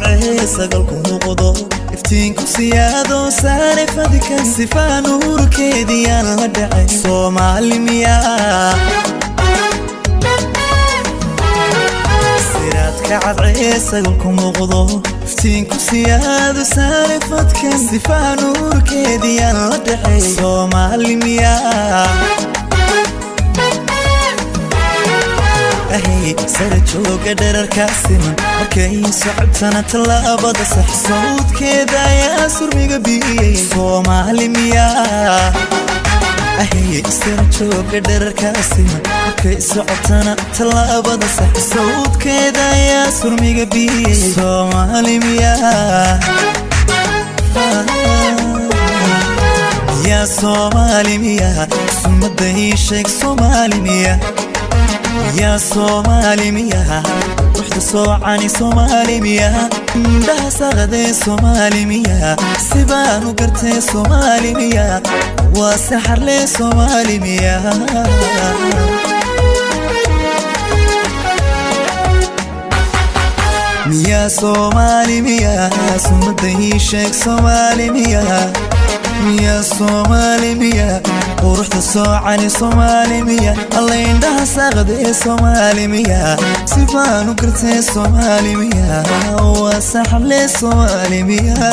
Cadcee sagalku muuqdo, iftiinku siyaado saare fadka, sifaa nuurkeediyaan la dhacay. Soomaali miyaa? Siraadka cadcee sagalku muuqdo, iftiinku siyaado saare fadka, sifaa nuurkeediyaan la dhacay. Soomaali miyaa? Ahay, sara jooga dherarkaa siman, markay socotana tallaabada sax, sawdkeeda ayaa surmiga biyey. Soomaali miyaa? Ahay, sara jooga dherarkaa siman, markay socotana tallaabada sax, sawdkeeda ayaa surmiga biyey. Soomaali miyaa? Miyaa Soomaali miyaa? Sumada ii sheeg, Soomaali miyaa? Yaa Soomaali miyaa? Ruuxda soocani Soomaali miyaa? Indhaha saqadee Soomaali miyaa? Sibaan u gartee Soomaali miyaa? Waa saxarlee Soomaali miyaa? Miyaa Soomaali miyaa? Sumada ii sheeg, Soomaali miyaa? Miyaa Soomaali miyaa? Quruxda soocani Soomaali miya? Alla, indhaha saaqadee Soomaali miya? Sifaan u gartee Soomaali miya? Waa saxle Soomaali miya?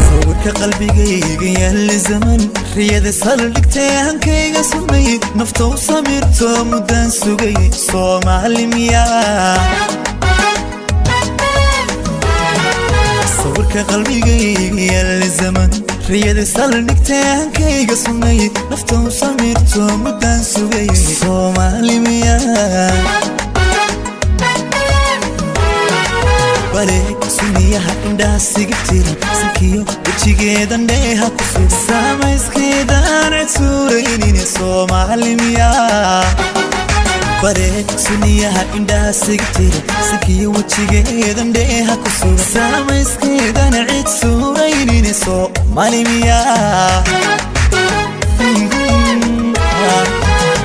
Sawirka qalbigayga yaali zaman, riyada saldhigtay, hankayga sumay, nafta u samirto muddaan sugay. Soomaali miyaa? Sawirka qalbigayga yaali zaman, riyada saldhigtay, hankayga sumay, nafta u samirto muddaan sugay. Soomaali miyaa? Bale suniyaha indhaha siga tiran, sankiyo wejigeedan dheeha ku sug, samayskeedaan cid suuraynin. Soomaali miyaa? Bare suniyaha indhaha siga tiran, sankiyo wejigeedan dheeha ku sug, samayskeedan cid suuraynin. Soomaali miyaa?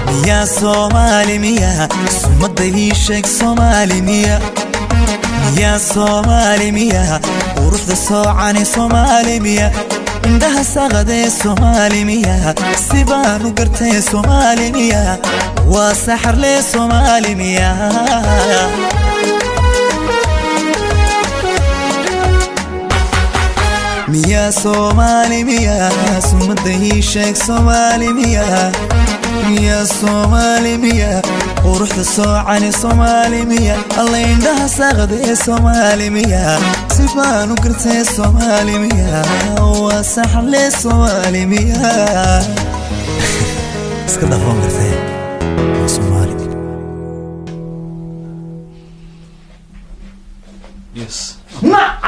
Miyaa Soomaali miyaa? Sumada ii sheeg, Soomaali miya? Miyaa Soomaali miyaa? Quruxda soocani Soomaali miya? Indhaha saqadee Soomaali miya? Sibaan u gartee Soomaali miya? Waa saxarlee Soomaali miya? Miyaa Soomaali miyaa? Sumada ii sheeg, Soomaali miyaa? Miyaa Soomaali miyaa? Quruxda soocani Soomaali miya? Alla, indhaha saaqadee Soomaali miya? Sibaan u gartee Soomaali miya? Waa saxle Soomaali miya? Iska dhafoon gartee, waa Soomaali. Yes. Nacas.